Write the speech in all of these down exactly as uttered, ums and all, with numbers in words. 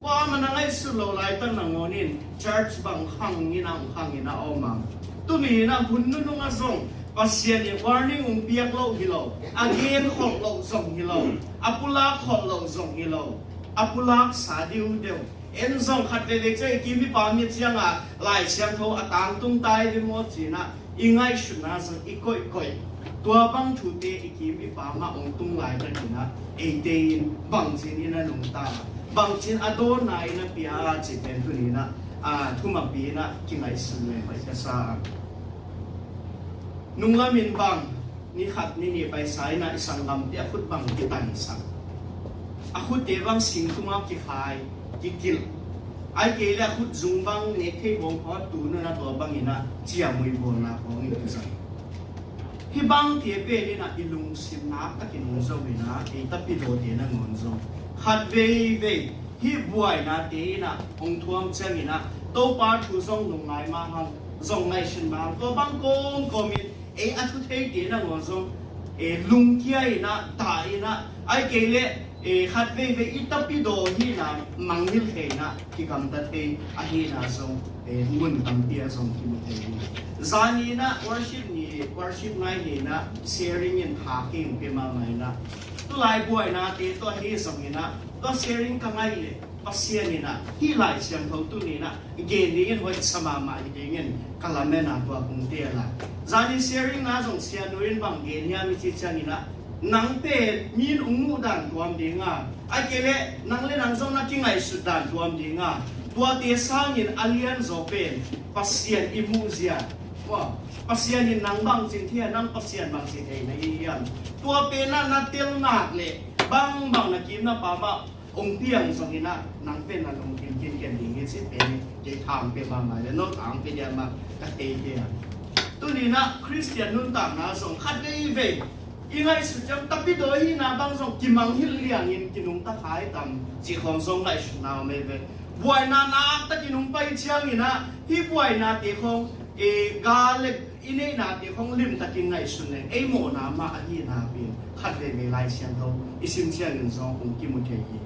Kuamah na ngaihsut lo laitak nangawn in church bang khang in a, hong khang in a om a. Tuni in a hun nunung ah zong Pasian in warning hong piak loh hi lo, a gen khol loh zong hi lo, a pulak khol loh zong hi lo, a pulak sa diudeu. En zong khat veivei ciang i kim i pam hi ciang a Lai Siangtho a tangtung tai ding maw ci in a i ngaihsutna zong i koihkoih. Tua bang thute i kim i pam ah hong tung laitak in a eite in bangci in a nungta, bangci in a dawnna in a pia a cih pen tuni in a, a, thumakpi in a kingaihsun le hoih ka sa a. Nunglam in bang ni khat ni nih paisa in a i sanggamte a khut bang kitansak, a khutte bang singtung ah kikhai, kikilh, ahih kei leh a khut zung bang nek thei bawm khawng a tu nung a tua bang in a ciamui bawlna khawng in kizang. Hih bangte pen in a i lungsim naktak in hong zo in a, ei tapidawte nangawn zong khat veivei hih buainate in a hong thuam ciang in a Topa thu zong lungngai mah hang, zong ngaihsun mah hang, tua bang kawmkawm in ei a thutheite nangawn zong, e, lungkia in a, ta in a, ahih kei leh, e, khat veivei i tapidaw hi in a mangngilh thei in a kigamta thei ahihna zong, e, mun tampi ah zong kimu thei hi. Zani in a worship ni, worship ngai ni in a sharing in tha kei hong pia mahmah in a, tulai buainate tawh hi zong in a tua sharing ka ngaih leh Pasian in a hih Lai Siangtho tuni in a gen dingin hoih sa mahmah hi dingin ka lamen a tua kong teel a. Zani sharing na zong sianu in bang gen hiam i cih ciang in a, nang pen mi in hong muh dan tuam ding a, ahih kei leh nang le nang zong na kingaihsut dan tuam ding a, tuate sangin a lianzaw pen Pasian i muhzia. Pasian in nang bangci in thei a, nang Pasian bangci in thei na hi hiam? Tua pen a na tel nak leh bangbang na kim na pam ah hong piang zong in a, nang pen na lungkim kinken ding hi cih pen kei tha hong pia mahmah le no tha hong pia diam a ka thei hi a. Tuni in a Khristian nuntakna zong khat veivei i ngaihsut ciang tapidaw hihna bang zong kimanghilh liangin kinungta kha hi tam cih khawng zong ngaihsutna om ei ve. Buaina naktak in hong pai ciang in a hih buainate khawng, e, gal le i neihnate khawng limtakin ngaihsun leng ei mawhna mah ahihna pen khat veivei Lai Siangtho i sim ciangin zong hong kimu thei hi.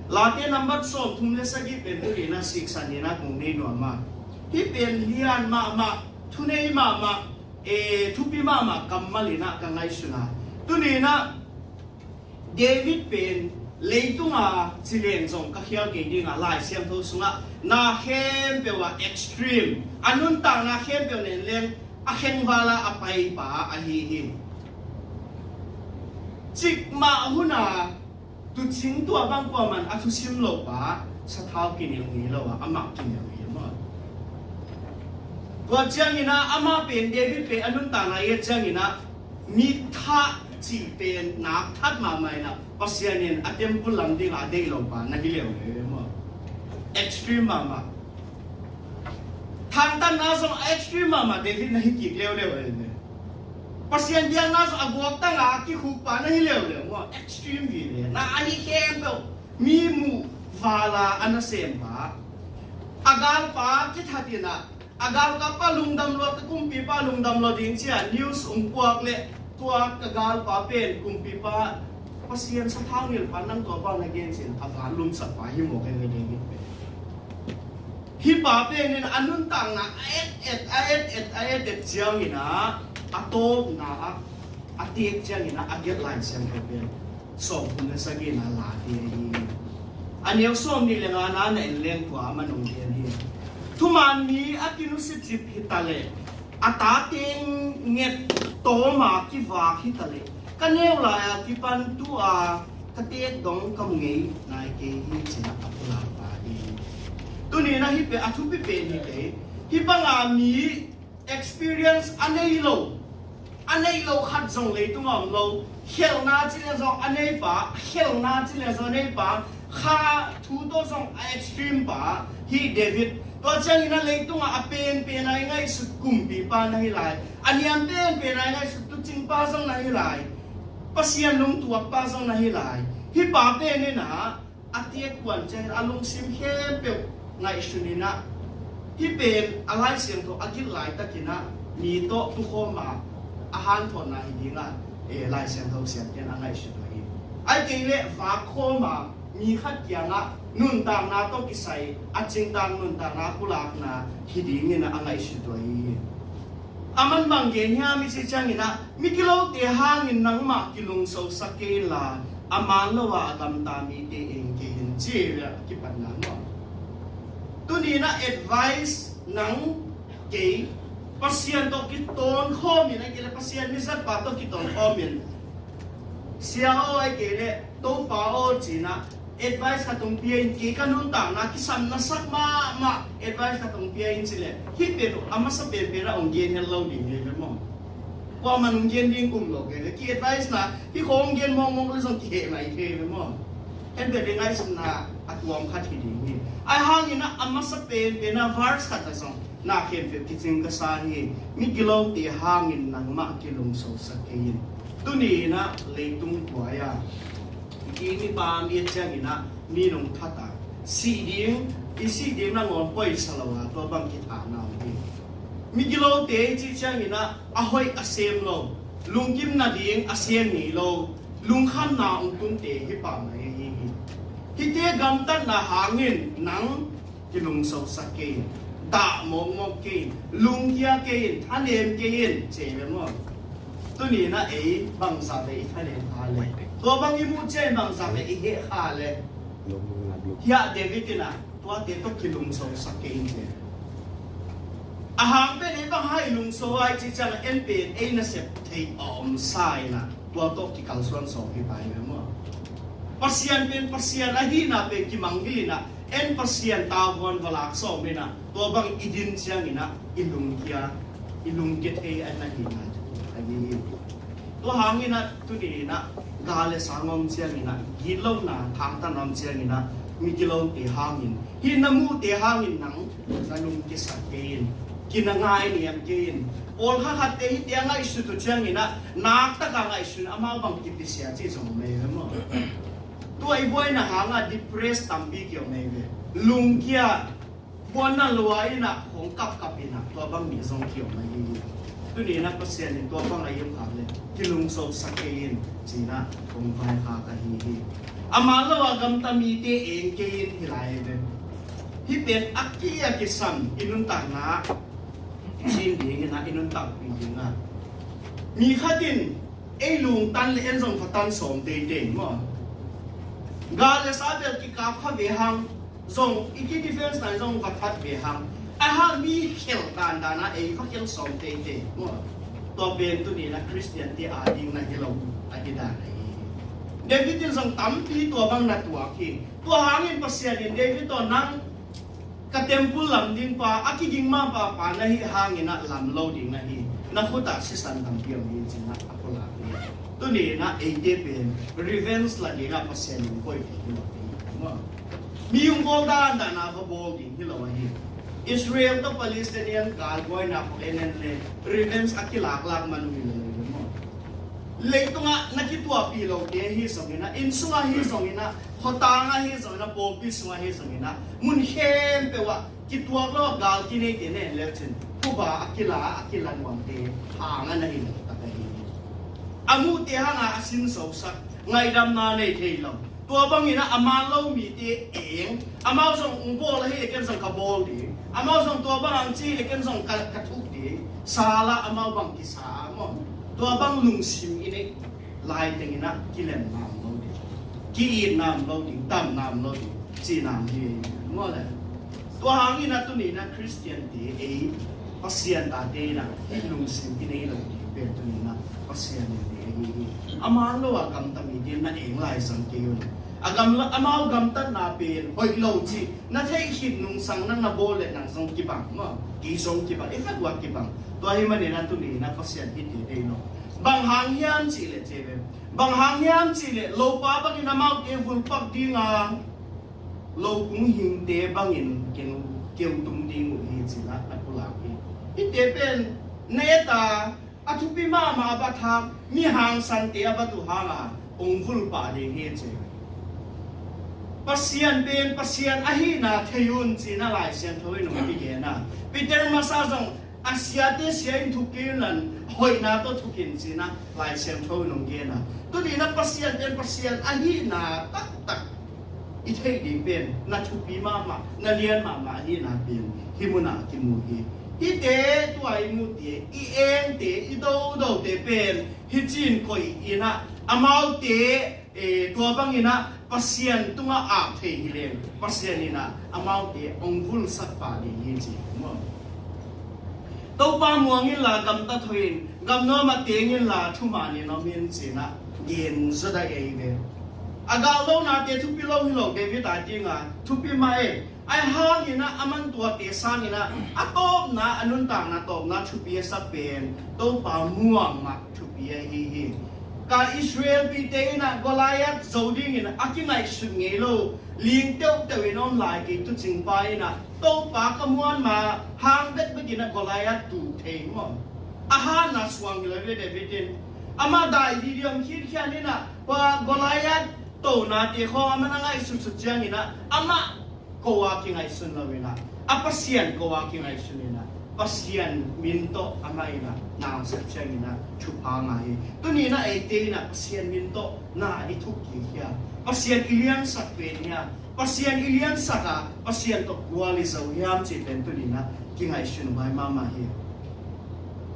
Late nambat sawmthum le sagih pen tuni in a siksan in a kong nei nuam a, hih pen lian mahmah, thunei mahmah, e, thupi mahmah kammal in a ka ngaihsun a. Tuni in a David pen leitung a ci leng zong ka khial kei ding a, Lai Siangtho sungah na khempeuh ah extreme, a nuntakna khempeuh nen leng a khengval a a paipa ahi hi. Cikmah hun a tuucing tua bang kuaman a thusim loh pa, sathau kinilh ngei lo a, amah kinilh ngei maw? Tua ciang in a amah pen, David pen a nuntakna i et ciang in a mi thah cih pen nak that mahmah in a, Pasian in a temple lam ding a a deih lo pa na hi leuleu hi maw? Extreme mahmah. Thangtatna zong a extreme mahmah, David na hi kik leuleu hi maw? Pasian biakna zong a guaktang a kikhuk pa na hi leuleu maw? Extreme hi le na ahi khempeuh mi muh val a a nasem pa, a galpa kithat in a, a galkappa lungdam lo, ka kumpipa lungdam lo ding ci a news hong puak leh tua ka galpa pen kumpipa, Pasian sathau ngilh pa, nang tua bang na gen cin a van lumsak pa hi mawk hi ve, David pen. Hih pa pen in a nuntakna a et et, a et et, a et et ciang in a, a tawpna ah a teek ciang in a a gelh Lai Siangtho pen sawmthum le sagihna Late ahi hi. A neu sawmnih le ngana na en leng tua a man hong gen hi. Thuman mi a kinusia cip hi ta leh, a tate nget tawm a kivak hi ta leh, ka neu lai a kipan tu a ka teek dong ka mu ngei nai kei hi ci in a a pulak pa hi. Tuni in a hih pen a thupi pen hi kei. Hih bang a mi experience a nei lo, a nei lo khat zong leitung a om lo. Khelhna ci le zong a nei pa, khelhna ci le zong a nei pa, kha thu tawh zong a extreme pa hi David. Tua ciang in a leitung a a penpen a i ngaihsut kumpipa na hi lai, a niam penpen a i ngaihsut tuucingpa zong na hi lai, Pasian lungtuakpa zong na hi lai. Hih pa pen in a a teek kuan ciangin a lungsim khempeuh ngaihsun in a, hih pen a Lai Siangtho a gilh laitak in a mi tawh tukhawm a, a hanthotna hi ding a, e, Lai Siangtho siamte in a ngaihsun uh hi. Ahih kei leh vak khawm a Mi khat kiangah nuntakna tawh kisai a cingtang nuntakna pulakna hi dingin a ngaihsut uh ahi hi. A man bang gen hiam i cih ciangin ah, mi gilote hangin nangmah kilungsosak kei inla, a man lo a a gamta mite eng kei in, ci a kipatna maw? Tuni in ah advice nang kei, Pasian tawh kitawn khawmin, a kei le Pasian mizatpa tawh kitawn khawmin, Sia aw, a kei le Topa aw, ci-in ah advice khat hong pia in, kei ka nuntakna kisam na sak mahmah advice khat hong pia in ci leh, hih pen a masa penpen ah hong gen het lo ding hi ve maw? Kuaman hong gen ding um lo kei ve. Ki advice na hih khawng hong gen mawkmawk le zong kiheh mai kei ve maw? Hen pen ding ngaihsutna a tuam khat hi ding hi. Ahi hangin ah a masa penpen ah verse khat ah zong na khempeuh kicing ka sa hi. Mi gilote hangin nangmah kilungsosak kei in. Tuni in ah leitung kuai a i mipa mi a ciangin ah mi nong that a, sih ding, i sih ding nangawn poisa lo a, tua bang kithahna om hi. Mi gilote i cih ciangin ah a hoih a sem lo, lungkim nading a sem ngei lo, lungkhamna hong tunte hi pah mai ahi hi. Hihte gamtatna hangin nang kilungsosak kei in, dah mawkmawk kei in, lungkia kei in, thanem kei in, ci ve maw? Tuni in ah ei bangzah ve i thanem kha le, tua bang i muh ciang bangzah ve i heh kha le, hiah David in ah tuate tawh kilungsosak kei in ci. A hang pen ei bang hang i lungso a i cih ciang a, en pen ei nasep thei a omsa in ah tua tawh kikalsuan sawm hi pai ve maw? Pasian pen Pasian ahihna pen kimanghilh in ah, en Pasian tavuan va lak sawm in ah, tua bang i din ciangin ah i lungkia, i lungkia thei a na hihna thu ahi hi. Tua hangin ah tuni in ah gal le sang om ciangin ah, gitlona, thangtatna om ciangin ah, mi gilote hangin, hih na muhte hangin nang na lungkiasak kei in, kina ngainiam kei in. Pawlkhat khatte hihte a ngaihsut uh ciangin ah, naktak a ngaihsun, amau bang kipisia cih zong om ei ve maw? Tua i buaina hangah depress tampi ki-om ei ve. Lungkia, buanna lua in ah khong kapkap in ah, tua bang mi zong ki-om ahi hi. Tuni in ah Pasian in tua bang a i om khak le kilungsosak kei in, ci-in ah kong vaikhak ahi hi. A man lo a gamta mite eng kei in hi lai ve. Hih pen a ki a kisam i nuntakna cin dingin ah, i nuntakpih ding ah, mi khat in ei lungtan le en zong va tan sawm teitei maw? Gal le sa bel kikap kha ve hang, zong i ki defense na zong va that ve hang. Ahi hang mi khel dandan a ei va khel sawm teitei maw? Tua pen tuni in ah Khristiante a ding na hi lo ahi dan ahi hi. David in zong tampi tua bang na tuak hi. Tua hangin Pasian in David tawh, nang ka temple lam ding pa, a kiging mah pa, pa na hih hangin ah lam lo ding na hi, na khut ah sisan tampi om hi, ci-in ah a pulak hi. Tuni in ah eite pen revenge la ding ah Pasian in koi thei hi lo hi maw? Mi hong bawl dandan a va bawl ding hi lo ahi. Israel tawh Palestinian gal buaina khong en en le, revenge a kilaklak man uh hi lo hi maw? Leitungah na kituahpih lote ahi zongin ah, inn sungah ahi zongin ah, khuatang ahi zongin ah, pawlpi sungah ahi zongin ah, mun khempeuh ah kituak lo a gal kineite na en lecin, phuba a kila, a kila nuamte hang a na hi lo tak ahi hi. A muhte hangah a sinsosak, ngaihdamna nei thei lo. Tua bangin ah a man lo mite eng, amau zong hong bawl ahih leh ken zong ka bawl ding, amau zong tua bang hong ci leh ken zong ka, ka thuk ding, sal ah amau bang kisa a maw? Tua bang lungsim i neih laiteng in ah kilem nam lo ding, ki-it nam lo ding, dam nam lo ding, ci nam hi maw le? Tua hangin ah tuni in ah Khristiante ei, Pasian tate in ah hih lungsim i nei lo ding pen tuni in ah Pasian in ei ahi hi. A man lo a gamta mite na eng lai zang kei un. A gam, amau gamtatna pen hoih lo cih na theih khit nungsang nang na bawl leh nang zong kibang maw? Kei zong kibang, i fek uh ah kibang. Tua ahih manin ah tuni in ah Pasian hihte deih lo. Bang hang hiam cih leh, ci ve, bang hang hiam cih leh, lopa bangin amaute vulpak ding a, lo kung hingte bangin keu, keu tung ding uh hi, ci-in ah na pulak hi. Hihte pen na et a, a thupi mahmah a bat hang, mi hangsante a bat uh hang a hong vulpah ding hi, ci. Pasian pen Pasian ahihna thei un, ci-in ah Lai Siangtho in hong kigen a. Peter masa zong, a siate sia in thuk kei un, hoihna tawh thuk in, ci-in ah Lai Siangtho in hong gen a. Tuni in ah Pasian pen Pasian ahihna taktak i theih ding pen na thupi mahmah, na lian mahmah ahihna pen hih munah kimu hi. Hihte, tua i mute, i engte, i dodote pen hih cin koih inah amaute, eh, tua banginah Pasian tungah ap thei hi leng Pasian inah amaute hong vulsak pah ding hi ci maw? Topa muang inla gamtat hoih in, gamnuam ah teng inla thumanin om in cinah gen zaw dai ei ve. A gal lonate thupi lo hi lo, David a dinga thupi mah ei. Ahi hanginah aman tuate sanginah a tawpna, a nuntakna tawpna thupi a sak pen Topa muang mah thupi ahi hi. Ka Israel pite inah Goliath zo dingin a kingaihsut ngei lo, ling teuhteuh in om lai kei tuucing pa inah Topa ka muan ma hang bekbek inah Goliath tuh thei maw? A hatna suang hi lo ve David in. Amah dai didi om khitkhian inah tua Goliath tonate khawng aman a ngaihsutsut cianginah amah ko a kingaihsun lo inah, a Pasian ko a kingaihsun inah, Pasian min tawh amah inah na sak cianginah thupha ngah hi. Tuninah eite inah Pasian min tawh na i thuk kik hiam? Pasian i liansak pen hiam? Pasian i liansak a Pasian tawh gual i zo hiam cih pen tuninah kingaihsun huai mahmah hi.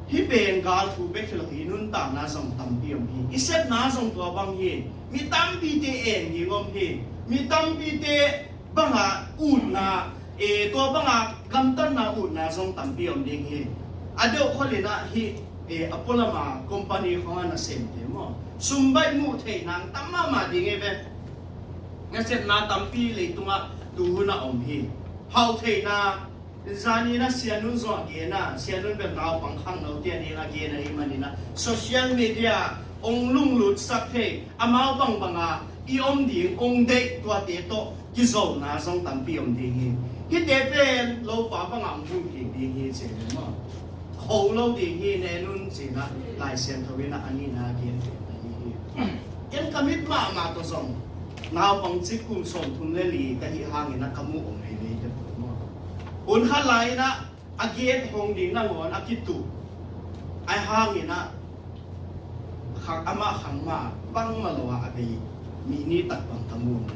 Hih pen gal thu bek hi lo hi, nuntakna zong tampi om hi. I sepna zong tua bang hi. Mi tampite en ding om hi. Mi tampite banga utna, eh, tua banga gamtatna utna zong tampi om ding hi. A deuh kholina hih, eh, a pualama company khawngah nasemte maw, sum baih muh theihna tam mahmah ding hi ve. Nasepna tampi leitungah tuhunah om hi. Hauh theihna, zaninah Sianun zong a gen a, Sianun bel naupang khangnote a ding a gen ahih maninah social media hong lunglutsak thei, amau bangbanga i om ding hong deih tuate tawh kizolna zong tampi om ding hi. Hihte pen lopa bangah hong hun kik ding hi ci ve maw? Kho lo ding hi, ne nun cinah Lai Siangtho inah a nihna a gen pen ahi hi. Ken ka mit mahmah tawh zong naupang cik kum sawmthum le li ka hih hanginah ka muh om ei ve te pawh maw? Hun khat lai inah a gate hong ding nangawn a kituh. Ahi hanginah khang, amah khang mah bangmah lo ah a bei mi nih tak bang ka mu om.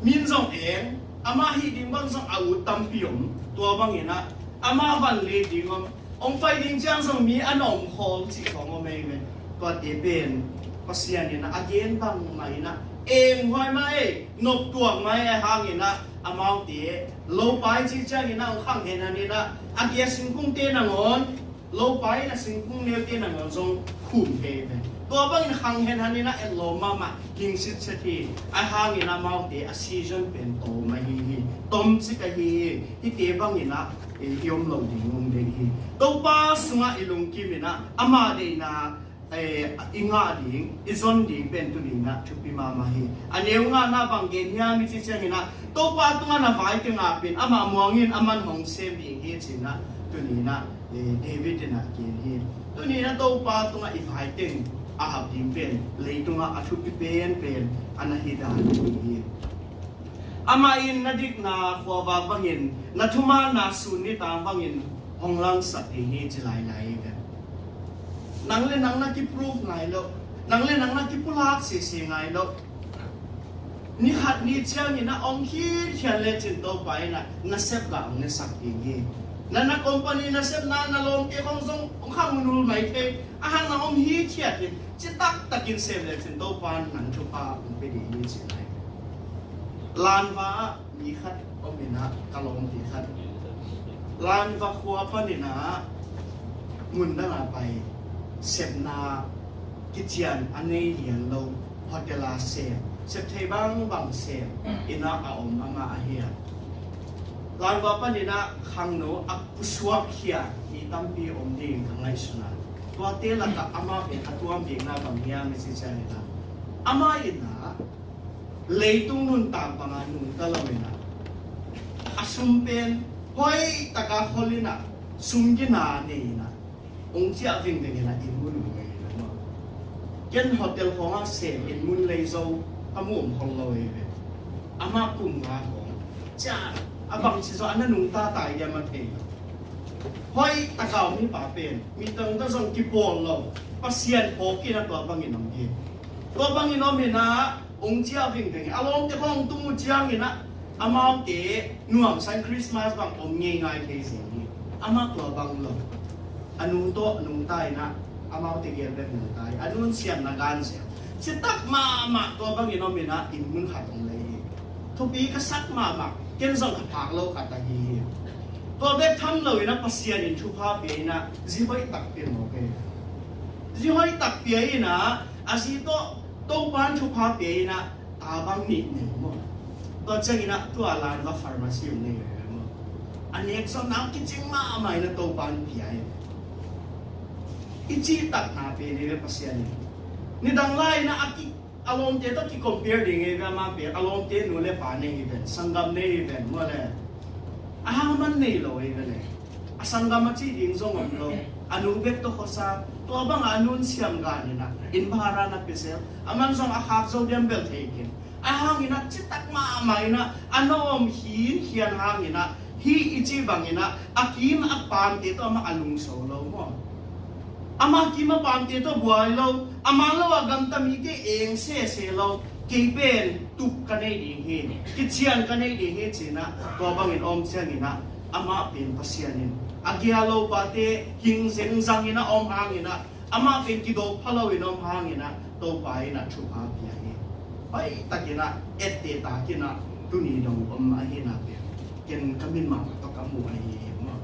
Min zong eng, amah hih ding bang zong a ut tampi om. Tua banginah amah van lek ding om. Hong pai ding ciang zong mi a na om khawm cih khawng om ei ve. Tuate pen Pasian inah a gen bangmah inah eng huai mah ei, noptuak mah ei. Ahi hanginah amaute lopa i cih cianginah hong khang henhan inah a kia singkungte nangawn, lopa inah singkung neute nangawn zong khum thei ve. Tua bangin khang henhan inah etlawm mahmah, hing sitset hi. Ahi hanginah amaute a season pen tom ahi hi. Tomcik ahi hi. Hihte banginah i om lo ding om ding hi. Topa sungah i lungkim inah ama deihna, eh, i ngah ding, i zon ding pen tuninah thupi mahmah hi. A neu ngahna bang gen hiam i cih cianginah Topa tungah na vai teng ah pen amah muangin aman hong sem ding hi cinah tuninah, eh, David inah gen hi. Tuninah Topa tungah i vai teng a hap ding pen leitungah a thupi penpen a na hi dan hi. Amah in na dikna khuavak bangin, na thumanna sun nitang bangin hong langsak ding hi ci lailai hi ve. Nang le nang na kiproof ngai lo, nang le nang na kipulak sese ngai lo. Ni khat ni ciangin a om khitkhian lecin Topa in a nasep gah hong nesak ding hi. Na, na company nasepna, na lawmte khong zong hong khang nul mai thei, a hang na om hithiat in, citak takin sem lecin Topa in nang thupha hong pia ding hi ci lai. Lanva ah mi khat om in a, ka lawmte khat Lanva khua panin a mun dang a pai, sepna kician a nei lian lo, hotel a sem, sep thei bangbang sem in a, a om amah ahi a. Lanva panin a khangno a pusuak khia mi tampi om ding ka ngaihsun a, tuate lakah amah pen a tuam bikna bang hiam i ci ciangin a, amah in a leitung nuntak banga nungta lo in a, a sum pen hoih taka khol in a, sum gina nei in a, hong ciah vingveng in a, inn mun hong nei in a maw. Ken hotel khawngah sem inn mun lei zo ka mu om khol lo hi ve. Amah kum nga khawng ciah a, bangci zaw a na nungta tai dia ma thei lo. Hoih taka om hi pa pen mi tangta zong kipawl lo, Pasian phawk in a tua bangin om hi. Tua bangin om in a, hong ciah vingveng hi. A lawmte khawng tung uh ciangin ah amaute nuamsa in Christmas bang om ngeingai thei zen hi. Amah tua bang lo. A nu tawh nungta in ah amaute gel bek nungta hi. A nun siamna gan zel. Citak mahmah tua bangin om in ah inn mun khat hong lei hi. Thupi ka sak mahmah, ken zong ka phak lo khat ahi hi. Tua bek tham lo in ah Pasian in thupha pia in ah zi hoih tak pia mawk hi. Zi hoih tak pia in ah a zi tawh Topa in thupha pia in ah ta bang nih nei maw? Tua ciangin ah tua lan va pharmacy hong nei ve maw? A nek zawh nang kicing mahmah in ah Topa in pia hi. I cihtakna pen hi ve Pasian in. Nidang lai in ah a ki a lawmte tawh ki-compare ding hi ve, amah pen a lawmte nu le pa nei hi ven, sanggam nei hi ven maw le. A hang man nei lo hi ve le. A sanggam a cih ding zong om lo. A nu bek tawh khuasa. Tua bangah a nun siam gan in ah inn bhara na pia zel. Aman zong a khak zo diam bel thei kei. A hang in ah citak mahmah in ah a na om khin khian hang in ah hih i cih bang in ah a kim a pamte tawh amah a lungso lo maw? Amah kim a pamte tawh buai lo, amah lo a gamta mite eng sese lo. Kei pen tup ka nei ding hi, kician ka nei ding hi ci in ah tua bangin om ciangin ah amah pen Pasian in a gia lo pate hing zengzang in ah om hang in ah amah pen kidawk pha lo in om hang in ah Topa in ah thupha pia hi. Hoih tak in ah etteh tak in ah tuni dong om ahi na pen ken ka min mahmah tawh ka mu ahi hi maw?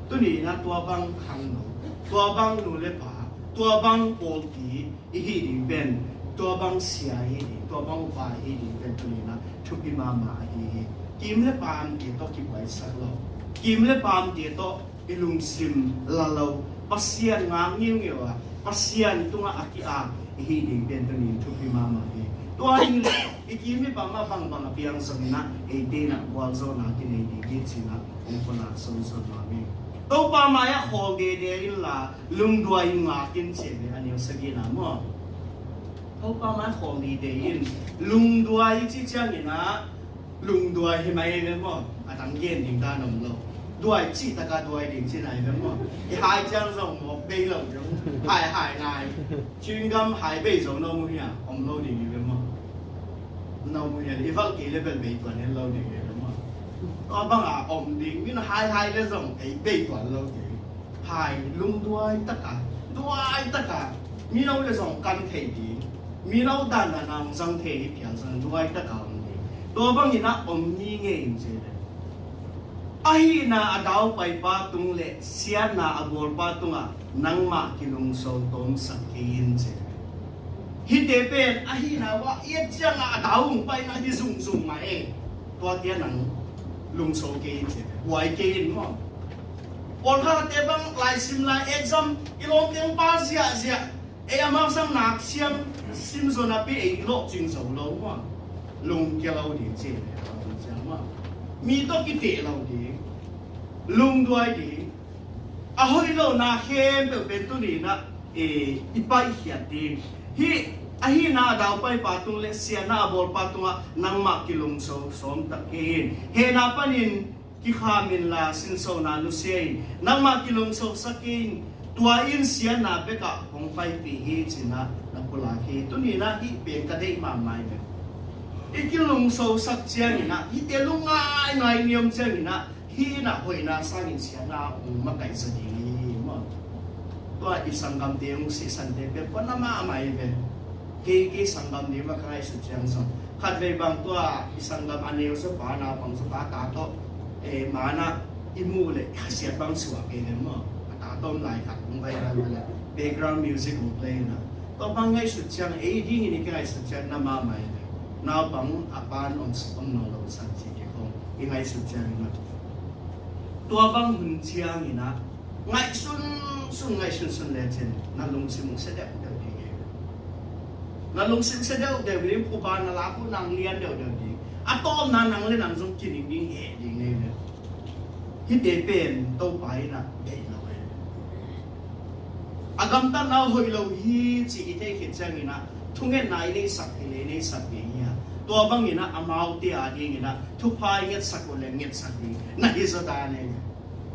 Tuni in ah tua bang khangno, tua bang nu le pa, tua bang pawlpi i hih ding pen, tua bang sia i hih ding, tua bang upa i hih ding pen tuni in ah thupi mahmah ahi hi. Kim le pamte tawh kibuaisak lo, kim le pamte tawh i lungsim la lo, Pasian ngak ngiungeu a, Pasian tungah a ki-ap i hih ding pen tuni in thupi mahmah hi. Tua hi leh i kim i pam ah bangbang a piang zongin ah eite in ah gualzawhna kinei ding hi ci in ah hong pulak sawnsawm nuam hi. Topa mai-ah khawl dede inla lungduai in ngak in ci hi ve, a neu sagihna maw? Topa mai-ah khawl dede in, lungduai i cih ciangin ah lungduai hi mai ve maw? A dang gen ding dan om lo. Duai cih taka duai ding ci nai ve maw? I hai ciang zong mawk bei lo ding. Hai hai nai. Chewing gum hai bei zo na mu hi a, om lo ding hi ve maw? Na mu hi a, i valh kei le bel bei tuan hen lo ding hi ve maw? Tua bang a om ding, min hai hai le zong ei bei tuan lo ding. Hai lungduai taka, duai taka, mino le zong kan thei ding, mino dandan a hong zang thei hi phial zong duai taka om ding. Tua bangin ah om ni ngei in ci le. Ahihna a daupaipa tung le siatna a bawlpa tungah nangmah kilungso tawmsak kei in ci le. Hihte pen ahihna uah i et ciangah a dau hong paina hi zungzung mah e. Tuate nang lungso kei in ci le. Buai kei in maw? Pawlkhatte bang laisim lai exam i lawmte hong pa ziahziah. Ei amau sang nak siam sim zo napi ei lawhcing zo lo maw? Lungkia lo ding ci le a lawm ciang maw? Mi tawh kiteh lo ding, lungduai ding. A hoih lo na khempeuh pen tuni in ah i paihkhiat ding. Hih ahihna a daupaipa tung le siatna a bawlpa tungah nangmah kilungso sawmtak kei in. Hehna panin kikham inla sinsona nusia in, nangmah kilungsosak in, tua in siatna bekah hong paipih hi ci in ah na pulak hi. Tuni in ah hih pen ka deih mahmah hi ve. I kilungsosak ciangin ah, hihte lungngaingai ni om ciangin ah, hih in ah hoihna sangin siatna hong makaihza ding ahi hi maw? Tua i sanggamte hong sihsante pen kua na mahmah hi ve. Kei, kei sanggam ding mah ka ngaihsut ciang zong khatvei bang tua i sanggam a neu zawpa, naupang zawpa a ta tawh, eh, man ah i muh leh i khasiat bang suak kei leh maw? A ta tawh om lai khat hong viral leh background music hong play na. Tua bang ngaihsut ciang, ei dingin i kingaihsut ciang na mahmah hi ve. Naupang a pan om, om nawn lo san ci kei khong i ngaihsut ciangin ah. Tua bang hun ciangin ah ngaihsunsun, ngaihsunsun lecin na lungsim hong sia deuhdeuh ding hi. Na lungsim sia deuhdeuh ding, phuba na lak uh nang lian deuhdeuh ding. A tawpna nang le nang zong kiningning heh ding hi ve. Hihte pen Topa in ah deih lo hi. A gamtatna uh hoih lo hi cih i theih khit ciangin ah thungetna i neihsak hi le i neihsak ding hi a, tua bangin ah amaute a dingin ah thupha i ngetsak uh le ngetsak ding na hi zaw dan hi.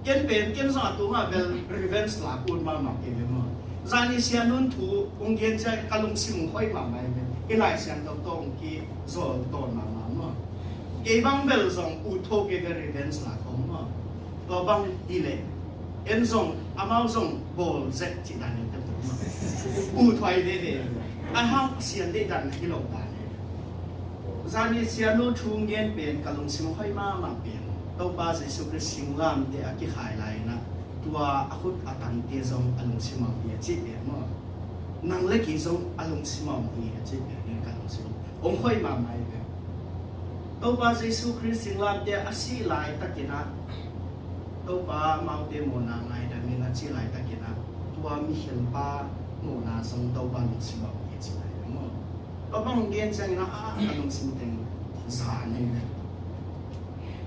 Ken pen, ken zong a tungah bel revenge lak ut mahmah kei ve maw? Zani Sia Nun thu hong gen ciang ka lungsim hong khoih mahmah hi ve. Hih Lai Siangtho tawh hong kizawltawn mahmah maw? Kei bang bel zong ut tho kei ve, revenge la khawng maw? Tua bang hi leh en zong amau zong bawl zek cih dan hi teh maw? Ut huai veve. Ahi hang Pasian deihdan na hi lo dan hi. Zani Sianu thu gen pen ka lungsim hoih mahmah pen, Topa Jesu Khrist singlamteh a kikhai lai-in ah tua a khut a tangte zong a lungsim ah hi a cih pen maw? Nang le kei zong a lungsim ah hi a cih pen ka lungsim hong hoih mahmah hi ve. Topa Jesu Khrist singlamteh a sih laitakin ah Topa amaute mawhna ngaidam in a cih laitakin ah tua mikhelpa mawhna zong Topa lungsim ah hi a cih lai maw? Tua bang gen ciangin ah a lungsim teng za nei ve.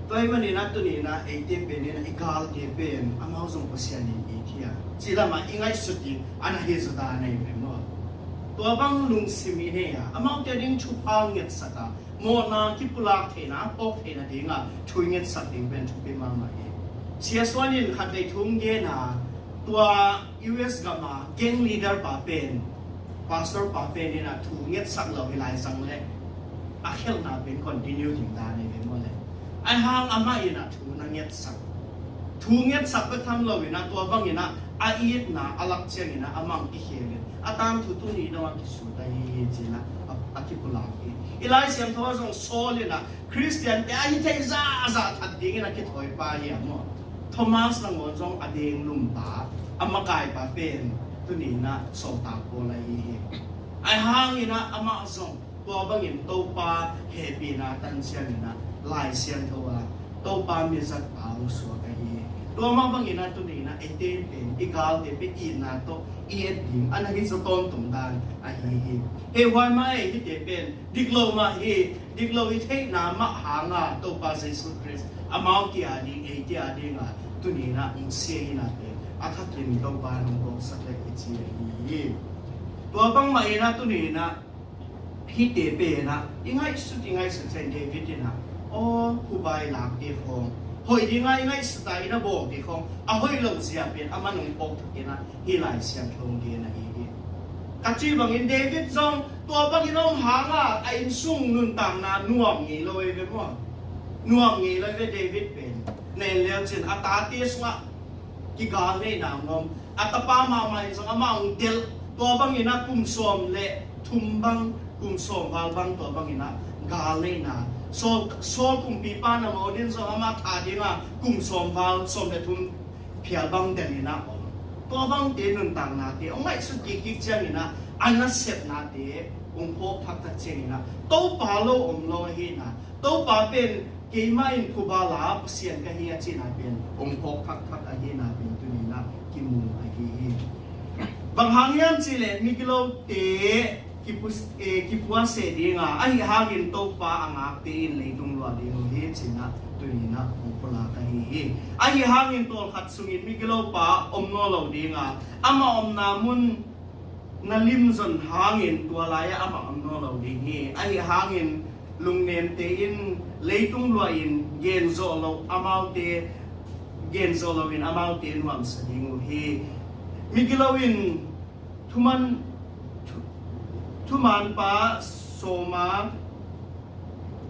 Tua ahih manin ah tuni-in ah eite pen in ah i galte pen amau zong Pasian in it hi a, cih lamah i ngaihsut ding a na hi zaw dan ahi ve maw? Tua bang lungsim i nei a, amaute ding thupha ngetsak a, mawhna kipulak theihna a phawk theihna dingah thu i ngetsak ding pen thupi mahmah hi. Sia Suan in khatvei thu hong gen a, tua U S gam a gang leader pa pen, pastor pa pen in ah thu ngetsak lo hi lai zong leh a khelhna pen continue ding dan ahi ve maw le? Ahi hang amah in ah thu na ngetsak, thu ngetsak bek tham lo in ah tua bangin ah a itna a lak ciangin ah amah hong kikhel in a tangthu tuni dong a kisut ahi hi ci-in ah a, a kipulak hi. I Lai Siangtho ah zong Saul in ah Khristiante ahi thei zahzah that dingin a kithawipa hi a maw? Thomas nangawn zong a denglumpa, a makaipa pen tuni-in ah Sawltak Paul ahi hi. Ahi hangin ah amah zong tua bangin Topa hehpihna tan ciangin ah Lai Siangtho ah Topa mizatpa hong suak ahi hi. Tua mah bangin ah tuni-in ah eite pen i galte pen itna tawh i et ding a na hi zaw tawntung dan ahi hi. Hehhuai mah ei, hihte pen dik lo mah hi. Dik lo i theihna mah hanga Topa Jesu Khrist amau kia ding, ei kia dinga tuni-in ah hong sia hi na pen a thakin Topa in hong bawlsak leh i ci ahi hi. Tua bangmah in ah tuni-in ah hihte pen ah i ngaihsut, i ngaihsut ciang David in ah, aw, khubai lakte khawng hoih dinga i ngaihsut a i na bawlte khawng a hoih lo zia pen a man hong phawk thakin ah hih Lai Siangtho hong gen ahi hi. Ka cih bangin David zong tua bangin om hanga a innsung nuntakna nuam ngei lo ei ve maw? Nuam ngei lo ei ve David pen. Na en leu cin a tate sungah kigal neihna hong om. A tapa mahmah in zong amah hong delh. Tua bangin ah kum sawm le thum bang, kum sawm val bang tua bangin ah gal neihna. Saul, Saul kumpipa nangawn in zong amah tha dinga kum sawm val, sawm le thum phial bang delh in ah om. Tua bangte nuntaknate hong ngaihsut kikkik ciangin ah a nasepnate hong phawk thakthak ciangin ah Topa lo om lo ahi na, Topa pen keimah in phuba la Pasian ka hi a cihna pen hong phawk thakthak ahi na pen tuni-in ah kimu ahi hi. Bang hang hiam cih leh migilote kipu, eh, kipuaseh dinga, ahi hangin Topa a ngakte in leitung luah ding uh hi ci-in ah tuni-in ah hong pulak ahi hi. Ahi hangin tawlkhat sungin migilopa om nawn lo dinga, amah omna mun na limzon hangin tua lai-ah amah om nawn lo ding hi. Ahi hangin lungnemte in leitung luah in genzawh lo amaute, genzawh loin amaute nuamsa ding uh hi. Migilo in thuman, thu, thumanpa sawma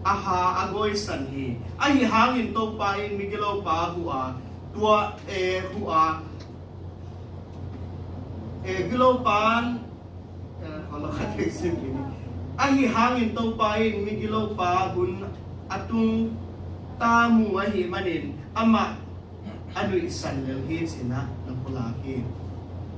a ha a gawisan hi. Ahi hangin Topa in migilopa huh a, tua, eh, huh a, eh, gilopan, eh, khawl lo khat kei sim kei ni. Ahi hangin Topa in migilopa hun a tung ta mu ahih manin amah a nuihsan lel hi ci-in ah na pulak hi.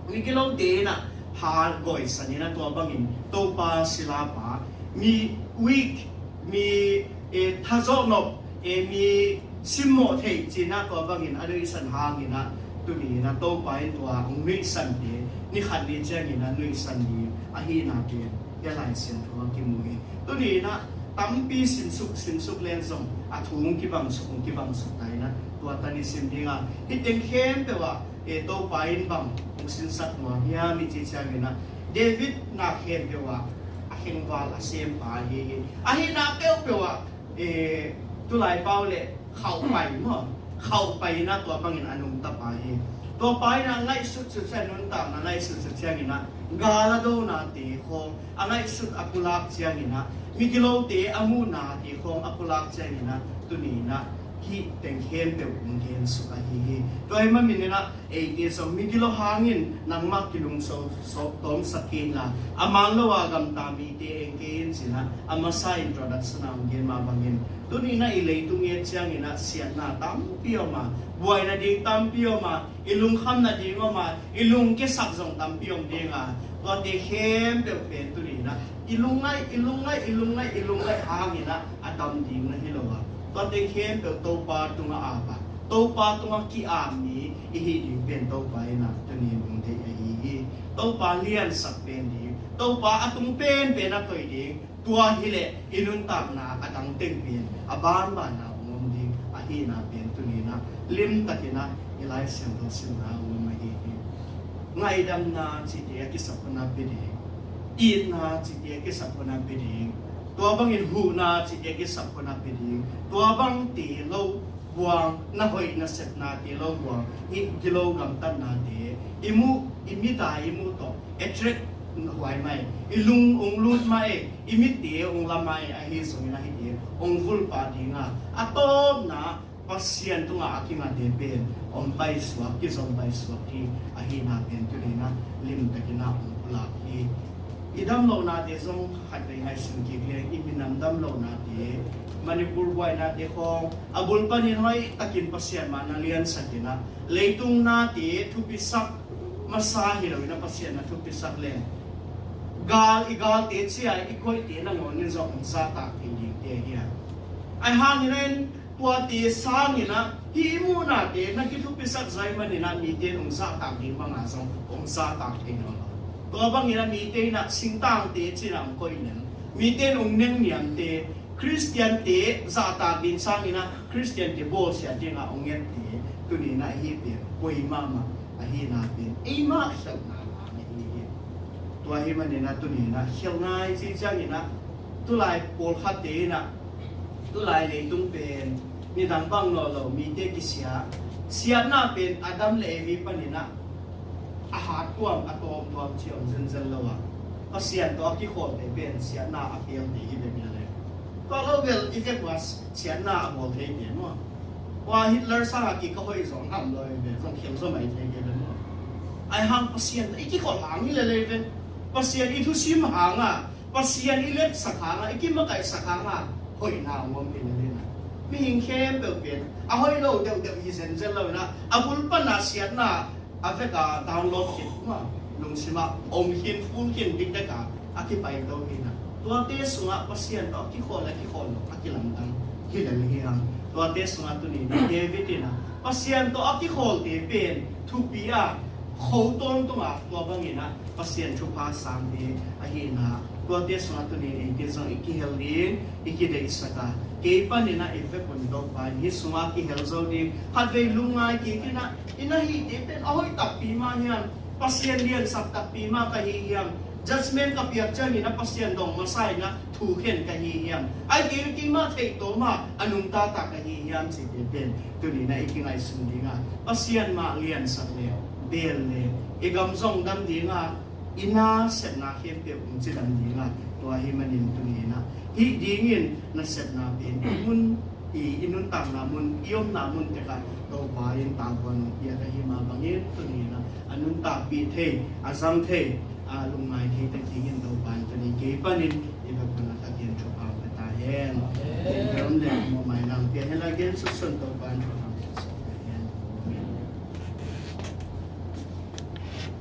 Migilote in ah ha gawisan in ah tua bangin Topa silapa, mi weak, mi, eh, thazawh nop, eh, mi simmawh theih ci-in ah tua bangin a nuihsan hangin ah tuni-in ah Topa in tua hong nuihsante ni khat ni ciangin ah nuihsan ding ahihna pen hih Lai Siangtho ah kimu hi. Tuni-in ah tampi simsuk, simsuk leng zong a thu hong kibangsuk, hong kibangsuk ta in ah tua tan i sim ding a, hih teng khempeuh ah, eh, Topa in bang hong sinsak nuam hiam i cih ciangin ah David na khempeuh ah a khengval a sempa ahi hi. Ahihna peuhpeuh ah, eh, tulai pau leh khauhpai maw, khauhpai in ah tua bangin a nungta pa hi. Tua pa in a ngaihsut sut ciang, nuntakna ngaihsut sut ciangin a gal a donate khawng a ngaihsut a pulak ciangin a, migilote a muhnate khawng a pulak ciangin a, tuni in a hih teng khempeuh hong gensuk ahi hi. Tua ahih manin a, eite zong migilo hangin nangmah kilungso tawmsak kei inla, a man lo a gamta mite eng kei in ci-in a, a masa introduction ah hong gen mah bangin, tuni in a i leitung i et ciangin a siatna tampi om a, buaina ding tampi om a, i lungkhamna ding om a, i lungkiasak zong tampi om ding a, tuate khempeuh pen tuni in a i lungngaih, i lungngaih, i lungngaih, i lungngaih hangin a a dam ding na hi lo a, tuate khempeuh Topa tungah ap a, Topa tungah ki-ap mi i hih ding pen Topa in a tuni in hong deih ahi hi. Topa liansak pen ding, Topa a tung penpen a koih ding, tua hileh i nuntakna a dang teng pen a banban a hong om ding ahihna pen tuni in a limtakin a i Lai Siangtho simna hong om ahi hi. Ngaihdamna cihte a kisap hun a pia ding, itna cihte a kisap hun a pia ding, tua bangin huhna cihte a kisap hun a pia ding, tua bangte lo buang, na hoih na sepnate lo buang, i gilo gamtatnate, i muh, i mit a i muh tawh attract huai mai, i lung hong lut mai, i mitte hong la mai, ahi zongin a hihte hong vulpah ding a, a tawpna Pasian tungah a kingate pen hong paisuak, kizom paisuak hi ahihna pen tuni in a limtakin a hong pulak hi. I damlohnate zong khatvei ngaihsun kik leng, i minam damlohnate, Manipur buainate khawng a bul panin hoihtakin Pasian mah na liansak in a, leitung nate thupisak masa hi lo in a, Pasian na thupisak leng, gal, i galte cia i koihte nangawn in zong hong zahtak thei dingte hi a. Ahi hangin a, tuate sangin a, hih i muhnate na kithupisak zai manin a, mite in hong zahtak ding banga zong hong zahtak thei nawn lo. Tua bangin a, mite in a singtangte ci-in a hong koih leng, mite in hong nengniamte, Khristiante zahtak ding sangin a, Khristiante bawlsiat dingah hong ette, tuni in a hih pen poi mahmah ahihna pen eimah khialhna lam ahi hi. Tua ahih manin a tuni in a khialhna i cih ciangin a, tulai pawlkhatte in a, tulai leitung pen nidang bang nawn lo, mite kisia, siatna pen Adam le Evi panin a, a hattuam, a tawmtuam ci om zenzen lo a, Pasian tawh a kikhawlte pen siatna a pialte hi bek lel e. Tua lo bel i vek ua siatna a bawl theite maw? Ua Hitler sangah kik ka hoih zong ham lo i ve, zong khial zaw mai thei kei ve maw? Ahi hang Pasian tawh i kikholh hang hi lel e ve. Pasian i thusim hanga, Pasian i letsak hanga, i kimakaihsak hanga hoihna hong om hi lel in a, mihing khempeuh pen a hoih lo deuhdeuh hi zenzen lo in a, a bul pana siatna a veka download khin, maw, lungsimah om khin, full khin dikdeka a kipaito hi in a, tuate sungah Pasian tawh a kikhawl a kikhawl lo a kilamdang hi lel hi hang. Tuate sungah tuni in a David in a, Pasian tawh a kikhawlte pen thupi a, kho tawntung a, tua bangin a Pasian thupha sangte ahihna, tuate sungah tuni in eite zong i kihel ding, i kideihsak a, kei panin a i vek un Topa in hih sungah kihel zo ding, khatvei lungngai kik in a, i na hihte pen a hoih takpi mah hiam, Pasian liansak takpi mah ka hi hiam, judgment ka piak ciangin a Pasian dong masa in a thu khen ka hi hiam, ahih kei leh keimah theih tawm a a nungta tak ka hi hiam cihte pen tuni in a i kingaihsun ding a, Pasian mah liansak le bel le i gam zong dam ding a, i nasepna khempeuh hong cidam ding a, tua ahih manin tuni in a hih dingin nasepna pen i mun, i, i nuntakna mun, i omna mun tek ah Topa in tangkuan hong piak ahih mah bangin tuni in a, a nuntakpih thei, a zang thei, a lungngai thei tek dingin Topa in tuni kei panin i vek un a Kha Siangtho thupha hong pia ta hen. Amen. Tel om le mawhmaina hong pia hen la, gen suksun Topa in